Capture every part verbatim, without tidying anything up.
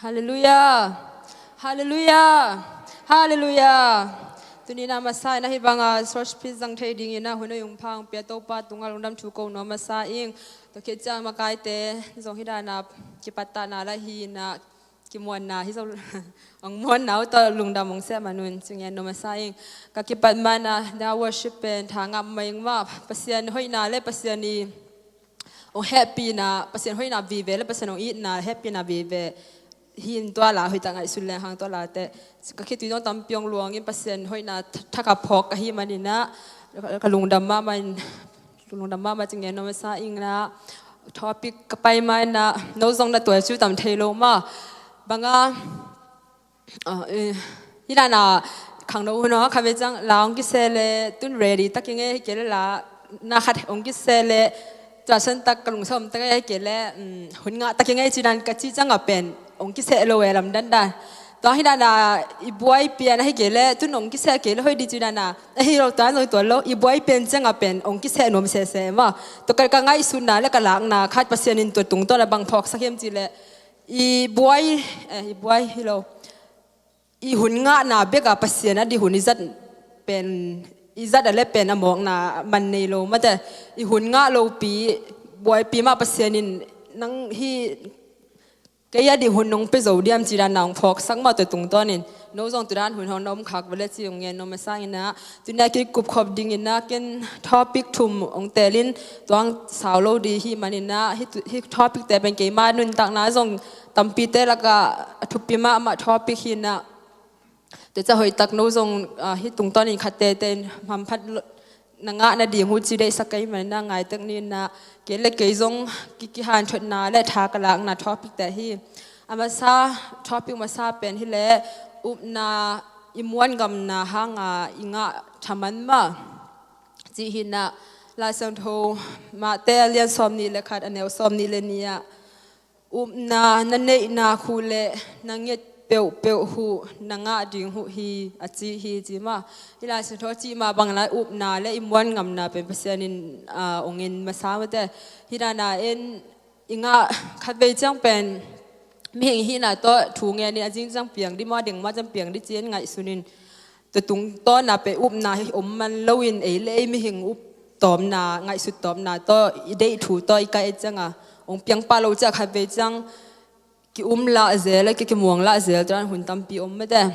Halleluiah. Halleluiah. Halleluiah. Tuni-in a masa-in a hih banga short speech zang thei dingin a hun a hong pia Topa tungah lungdam thu ko nuam masa ing. Tua khit ciang makaite zong hih dana kipattahna la hi-in a kimuanna hi zo, hong muanna uh tawh lungdam hong sem a nun ci ngen nuam masa ing. Ka kipat mana na worship pen tha ngam mah ing mah, Pasian hoihna le Pasian i hong hehpihna, Pasian hoihna vive le Pasian hong itna hehpihna vive hi in, tua la hoihtak ngaihsun leng hang tua la teh ka khitui zong tampi hong luangin Pasian hoihna thak a phawk ka hih manin a ka lungdam mahmah in, lungdam mahmah ci ngen nuam masa ing. Na topic ka pai ma in a no zong na tuai ciu tam thei lo mah banga, ah, eh, hih dana khangno hun a kha ve ciang la hong kiseh le tun ready tak i ngei hi kei le la na khat hong kiseh le tua san tak ka lungsim tak i ngei hi kei le, um, hun ngah tak i ngei ci dan ka ci ciang a pen hong kiseh lo e lamdang dan. Tua hih dana i buai pian a hi kei le tun hong kiseh kei le hoih di ci dana a hi lo, tua zong tua lo, i buai pian ciang a pen hong kiseh nuam sese mah. Tua ka, ka ngaihsutna le ka lakna khat Pasian in tua tungtawn a bang phawksak hiam ci le i buai, eh, i buai hi lo, i hun ngahna bek a Pasian a dih hun i zat pen, i zat a le pen a mawkna man nei lo mate. I hun ngah lopi buaipi mah Pasian in nang hih kei a dih hun nong pia zo diam ci dana hong phawksak mah tua tungtawnin no zong tua dan hun hong na om khak ve le ci hong ngen nuam masa ing. Na tuni a kikup khop dingin a ken topic thum hong telin tua hong sau lo di hi manin a hih tu-, hih topic te pen keima nuntakna zong tampite lakah a thupi mahmah topic hi-in a, tua ciang hoihtak no zong, ah, hih tungtawnin khat tete in hamphat lo-, na ngah nading uh ci deihsak ka hih manin a ngai tek ni in a, kei le kei zong ki, kihanthawnna le tha ka lakna topic te hi. A masa, topic masa pen hi le upna i muan ngamna hanga i ngah thaman mah ci hi-in a, Lai Siangtho Mate a lian sawmnih le khat a neu sawmnih le nih ah, upna na neihna uh le na nget peuhpeuh uh na ngah ding uh hi a ci hi ci mah. Hih Lai Siangtho cih mah bang lai upna le i muan ngamna pen Pasian in, ah, hong en masa mate. Hih dana en i ngah khat vei ciang pen mihing hihna tawh thu ngenin a zing ciang piang di maw, a ding mah ciang piang di ci-in ngaihsunin tua tungtawn a pen upna hi om man loin ei le ei mihing up tawpna, ngaihsut tawpna tawh i deih thu tawh i kaih ciang a hong piang pah lo ciang khat vei ciang ki um lah zel, ki, kimuang lah zel tua dan hun tampi om mate.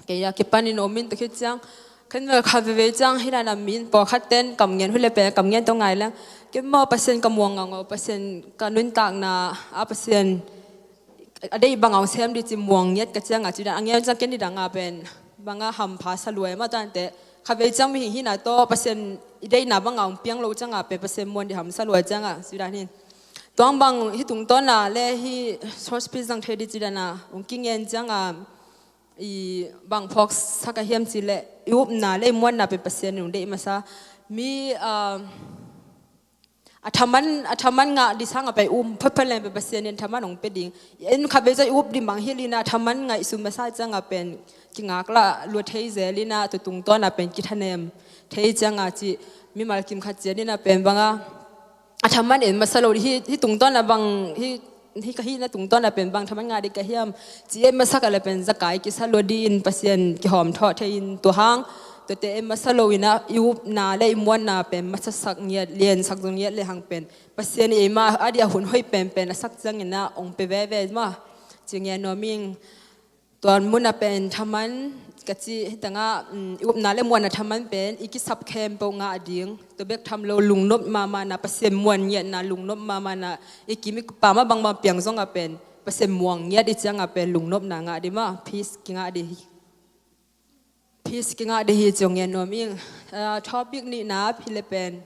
Kei a kipanin om in tua khit ciang khen vel khat veve ciang hih dana mi in pawlkhat ten kam ngen uh le pen kam ngen tawh ngai leng, kei maw Pasian ka muang ngam ngam, Pasian ka nuntakna a Pasian a deih bang a hong sem di ci muang ngiat ka ciang a ci dan a ngen ciang ken ni dang a pen bang a hampha sa lua e mah tua dan teh. Khat vei ciang mihing hihna tawh Pasian i deihna bang a hong piang lo ciang a pen Pasian muan di hamsa lua ciang a ci dan hi. Tua bang hih tungtawn a le hih short speech zang thei di ci dan a hong kingen ciang a i bang phawksak a hiam ci le i upna le i muanna pen Pasian in hong deih masa. Mi, ah, a thaman, a thaman ngah di sang a pen um photphot leng pen Pasian in thaman hong pia ding. En khat vei ciang i up di mang hi lina a thaman ngaihsun masa ciang a pen kingak lah lua thei zel ina tua tungtawn a pen kithanem thei ciang a ci mimal kim khat cian ina pen bang a a thaman en masa lo di hi, hih tungtawn a bang hi, hih ka hihna tungtawn a pen bang thaman ngah di ka hiam ci en masak a le pen zakai kisa lua di in Pasian kihawm thawh thei in tua hang tuate en masa lo ina i upna le i muanna pen masasak ngiat liansak zong ngiat le hang pen Pasian i eima a dia hun hoih penpen a sak ciang ina hong pe veve mah ci ngen nuam ing. Tua mun a pen thaman ka ci hi tangah, um, i upna le muanna thaman pen i kisap khempeuh ngah ding. Tua bek tham lo lungnop mahmahna Pasian muan ngiatna lungnop mahmahna i kim i pam a bangbang piang zong a pen Pasian muang ngiat i ciang a pen lungnopna ngah di mah, peace kingah di hi. Peace kingah di hi ci hong ngen nuam ing. Ah, topic nihna phi le pen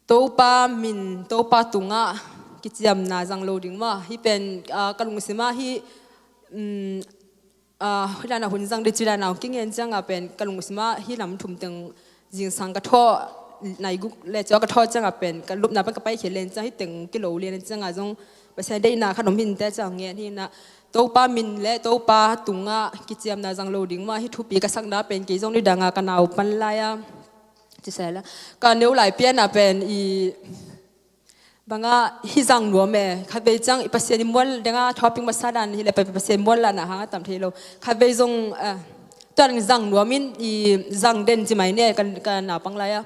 Topa min, Topa tungah kiciamna zang lo ding mah. Hih pen, ah, ka lungsim ah hih, um, ah, hih dan a hun zang di ci dan a hong kingen ciang a pen ka lungsim ah hih lam thum teng zingsang ka thawh, nai guk le ciang ka thawh ciang a pen ka lupna pan ka pai khia len ciang hih teng kilo lian ciang a zong Pasian deihna khat om hi inteh ciang ngen hi na. Topa min le Topa tungah kiciamna zang lo ding mah hih thupi ka sakna pen kei zong ni dang a ka nau pan lai a ci sela ka neu lai pian a pen i Banga hi zang nuam e, khatvei ciang i Pasian i mual denga topic masa dan hi le Pasian mual lana hang a tam thei lo. Khatvei zong, eh, tuan zang nuam in i zang den ci mai ne, ka, ka naupang lai a.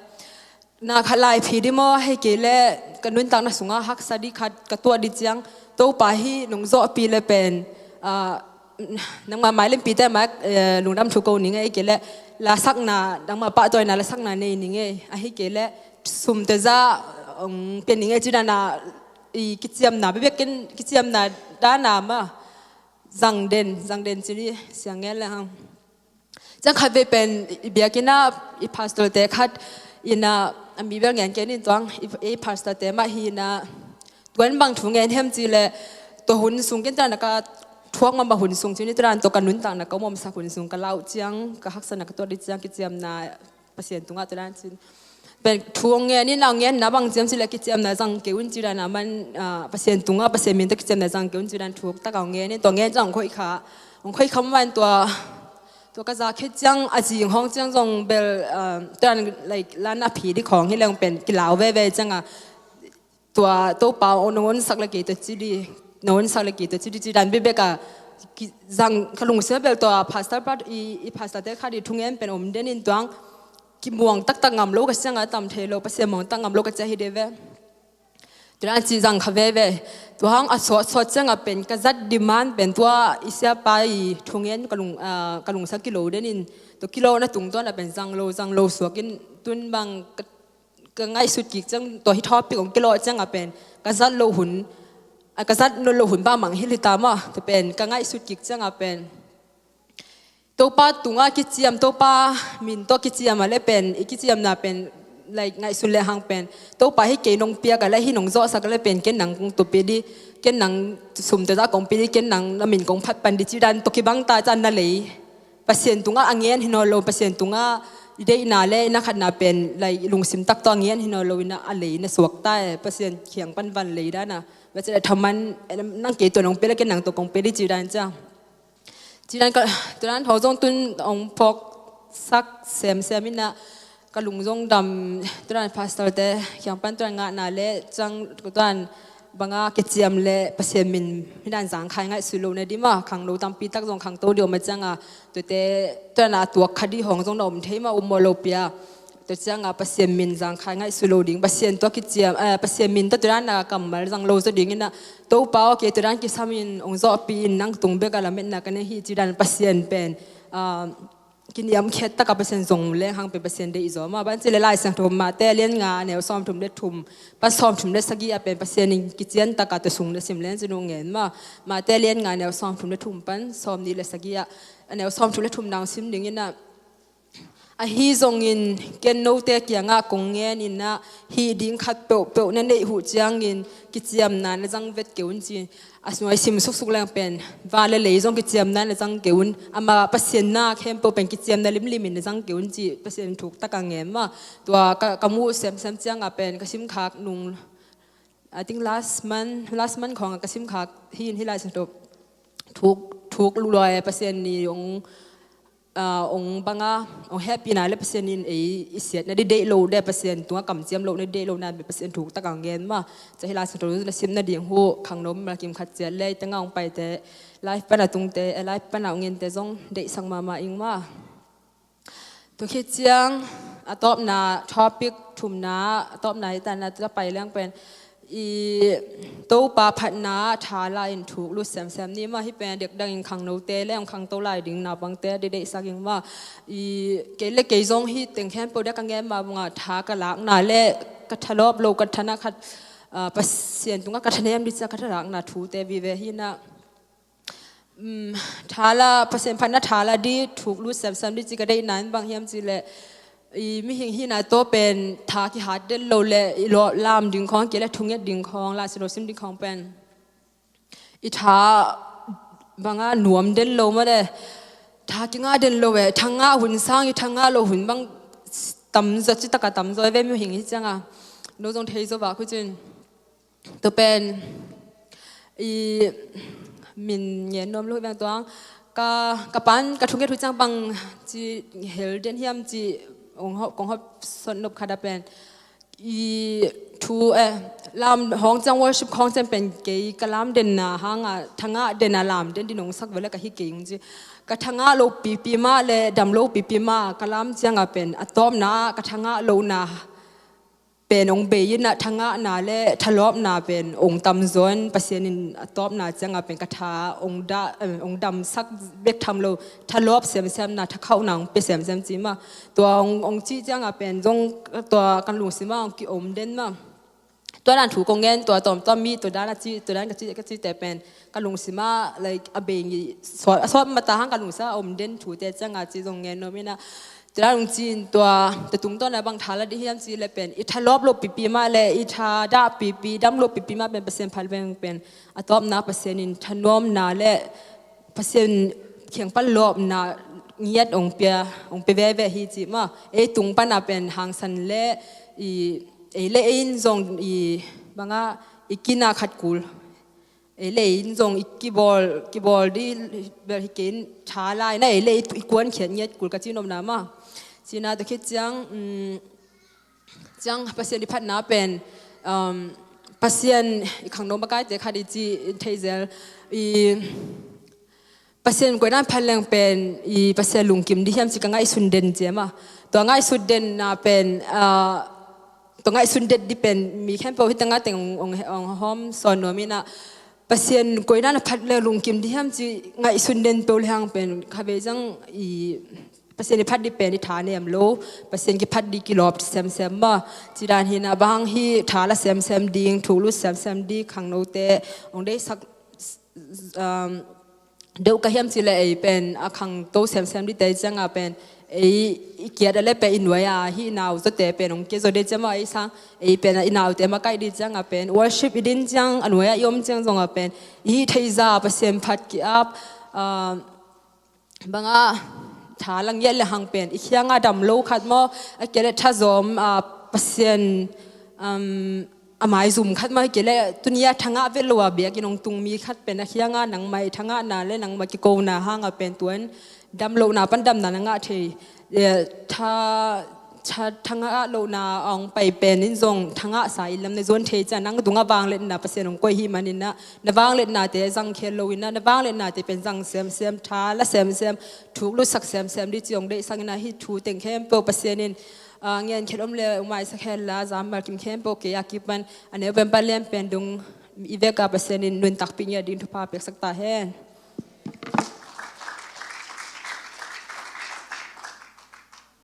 Na khat lai phi di maw, hei kei le ka nuntakna sunga haksa di khat ka tuah di ciang, Topa hi nong zawhpi le pen, ah, nangma mai lempite mai, eh, lungdam thu ko ning e, kei le lasakna, nangma pahtawina lasakna nei ning e, ahi kei le sumte za, um, pia ning e, ci dana, i kiciamna, bebek ken kiciamna dana ma, zang den, zang den ci ni, siang ngen le hang. Ciang khatvei pen i biakinn ah i pastor te khat ina, a mi bel ngen kei ning tuang, i, i pastor te mah hi ina, tuan bang thu ngen hiam ci le, tua hun sung ken tuan ka thuak mama hun sung ci ni, tuan tua ka nuntakna ka mawmsak hun sung ka lau ciang, ka haksana ka tuat di ciang, kiciamna Pasian tungah tuan cin. Pen thu ngen ina, ngen na bang ciam ci le kiciamna zang kei un ci dana man, ah, Pasian tungah, Pasian min tawh kiciamna zang kei un ci dan thuk taka ngen in, tua ngen ciang hong khoih kha, hong khoih kha man tua, tua ka za khe ciang a zing hong ciang zong bel, ah, tuan, like, lan a phi di khong hi leng pen kilau veve ciang a, tua Topa o nong onsak le kei tua ci di, nong onsak le kei tua ci di ci dan bebek a, ki, zang ka lungsim a bel tua pastor pat i, i pastor te khat i thu ngen pen om den in tuang, kimuang taktak ngam lo ka ciang a tam thei lo, Pasian muang tak ngam lo ka ciang hi de ve. Tuan ci zang kha veve. Tua hang a sawt sawt ciang a pen ka zat demand pen tua i siapa i thu ngen ka lung, ah, ka lungsim kilo den in, tua kilo na tungtawn a pen zang lo, zang lo suak in tun bang ka, ka ngaihsut kik ciang, tua hi topic hong kilawh ciang a pen ka zat lo hun, a ka zat lo hun bang mang hi lita maw, tua pen ka ngaihsut kik ciang a pen Topa tungah kiciam, Topa min tawh kiciam a le pen, i kiciamna pen, like, ngaihsun le hang pen, Topa hi kei nong piak a le hi nong zawhsak a le pen, ken nang kong tupi di, ken nang sumte za kong pi di, ken nang na min kong phat pan di ci dan tawh kibang ta ciang na lei. Pasian tungah a ngen hi nawn lo, Pasian tungah i deihna le i na khatna pen, like, i lungsim tak tawh a ngen hi nawn lo ina a lei na suak ta e, Pasian kiang pan van lei dana. Pasian a thaman, nang kei tua nong pia le ken nang tua kong pia di ci dan ciang. Ci dan ka, tuan thawng zong tun ong phawk sak semsem ina ka lung zong dam, tuan pastor te kiang pan tuan ngahna le ciang tuan banga kiciam le Pasian min hi dan zang khai ngaihsut lo na di ma, khangno tampi tak zong khangto di om a ciang a, tuate tuan a tuak kha di hong zong na om thei ma, um maw lo pia. Tua ciang a Pasian min zang khai ngaihsut lo ding, Pasian tua kiciam, eh, Pasian min tua tuan a kammal zang lo zaw ding ina, Topa aw kei tuan kisam in ong zawhpi in nang tung bek a lametna ka nei hi ci dan Pasian pen, ah, kiniam khiat taka Pasian zong leng hang pen Pasian deih zaw ma, ban ci le Lai Siangtho Mate lian nga neu sawm thum le thum pan sawm thum le sagih a pen Pasian in kician taka tua sung le sim leng ci nu ngen ma, Mate lian nga neu sawm thum le thum pan sawm nih le sagih a, a neu sawm thum le thum nang sim ding ina, ahi zongin ken note kiangah kong ngen ina, hih ding khat peuhpeuh na neih huh ciangin kiciamna na zang vet kei un ci. A nuai sim suksuk leng pen, va le lei zong kiciamna na zang kei un. Ama Pasian na khempeuh pen kiciamna limlimin na zang kei un ci, Pasian thuk taka ngen ma. Tua ka, ka muh semsem ciang a pen ka simkhak nung, I think last month, last month khawng a ka simkhak hi in, hi Lai Siangtho thuk, thuk lua e, Pasian ni ong, ah, ong banga, ong hehpihna le Pasian in ei i siatna di deih lo de, Pasian tunga kamciam lohna di deih lo na, Pasian thuk taka ngen ma. Cia hi Lai Siangtho na simna ding huh khangno mimal kim khat ciat le, i tengah ong paite, live pana tungte, eh, live pana ong ente zong deihsak mahmah ing ma. Tua khit ciang a tawpna topic thumna, a tawpna hi tana tua pai leng pen, i Topa phatna tha la in thuk lut semsem ni ma, hi pen dekdang in khangnote le ong khangto lai ding naupangte di deihsak ing ma. I kei le kei zong hi teng khempeuh dia ka ngen ma banga tha ka lakna le ka thalawp lo ka thana khat, ah, Pasian tunga ka thanem di cia ka thalakna thute vive hi na. Um, tha la, Pasian phatna tha la di thuk lut semsem di ci ka deihna in bang hiam ci le, i mihing hihna tawh pen tha kihat den lo le, i lawh lam ding khawng kei le thunget ding khawng, Lai Siangtho sim ding khawng pen i tha banga nuam den lo ma le, tha kingah den lo e, tha ngah hun sang i tha ngah lo hun bang tamzaw, ci taka tamzaw e ve mihing hi cianga. No zong thei zaw va khu cin. Tua pen i min ngen nuam lo hi veng tuang. Ka, ka pan, ka thunget hu ciang bang ci hel den hiam ci ong hop, kong hop sot nop khat a pen, I thu, eh, lam hong ciang, worship hong ciang pen kei ka lam denna hanga thangah denna lam den din hong sak vele ka hi kei ung ci. Ka thangah lo pipi mah le dam lo pipi mah ka lam cianga pen a tawpna ka thangah lona pen hong bei inah thangahna le thalawpna pen hong tamzaw in Pasian in a tawpna cianga pen ka tha hong da, eh, hong damsak bek tham lo, thalawp semsemna, thakhauhna hong pia semsem ci mah. Tua hong, hong cih cianga pen zong tua kan lungsimah hong kiom den mah. Tua dan thu kong ngen, tua tawmtawm mi tua dan a cih, tua dan ka cih, ka cihte pen ka lungsimah, like, a bei ngi sawt, a sawt mata hang ka lungsimah a om den thute cianga ci zong ngen nuam inah. Tua dan hong ci-in tua, tua tungtawna bang tha la dih hiam ci le pen i thalawp lo pipi mah le i tha dah pipi, dam lo pipi mah pen Pasian phat veng pen a tawpna Pasian in thanuamna le Pasian kiang pan lawpna ngiat hong pia, hong pia veve hi ci mah. Ei tung pana pen hangsan le i, ei le ei in zong i banga i kina khat kul. Ei le ei in zong i kibawl, kibawl di bel hi kei in tha lai na ei le ei, i kuan khiat ngiat kul ka ci nopna mah. Cina tua khit ciang, um, ciang Pasian i phatna pen, um, Pasian i khangno makaite khat i ci in theizel i Pasian koinan phat leng pen i Pasian lungkim di hiam ci ka ngaihsun den ciam a. Tua ngaihsun denna pen, ah, tua ngaihsun det di pen mi khempeuh hi tanga teng ong, ong, ong hawm sawn nuam inah Pasian koinan a phat leng lungkim di hiam ci ngaihsun den peuh le hang pen kha vei zang i Pasian i phat di pen i tha nem lo, Pasian kiphat di kilawp semsem mah. Ci dan hi na bang hi tha la semsem ding, thuk lut semsem di khangnote ong deihsak, um, deuh ka hiam ci le ei pen a khangto semsem di te cianga pen ei i kiat a le pen i nuai a hi nau zawte pen ong kia zaw de ciam a ei sang ei pen i naute makaih di cianga pen worship i din ciang a nuai a i om ciang zonga pen i hi thei za Pasian phat ki-ap, um, banga tha la ngiat le hang pen i khianga dam lo khat maw, a kia le tha zawm, ah, Pasian, um, a maizum khat maw, a kia le tunia thangah vet lo a biakinn ong tung mi khat pen a khianga nangmah i thangahna le nangmah kikona hanga pen tuan dam lohna pan damna na ngah thei. Eh, tha tha, thangah lohna a ong pai pen in zong thangah sa in lam na zuan thei ciang nang dunga vangliatna Pasian ong koih hi manin na, na vangliatnate zang khel lo inah na vangliatnate pen zang semsem, tha la semsem, thuk lutsak semsem di ci ong deihsak inah hi thu teng khempeuh Pasian in, ah, ngen khel om le umaisak hel la zam malkim khempeuh kei a kipan a neu pen pan lian pen dung i veka Pasian in nuntakpih ngiat ding thupha piaksak ta hen.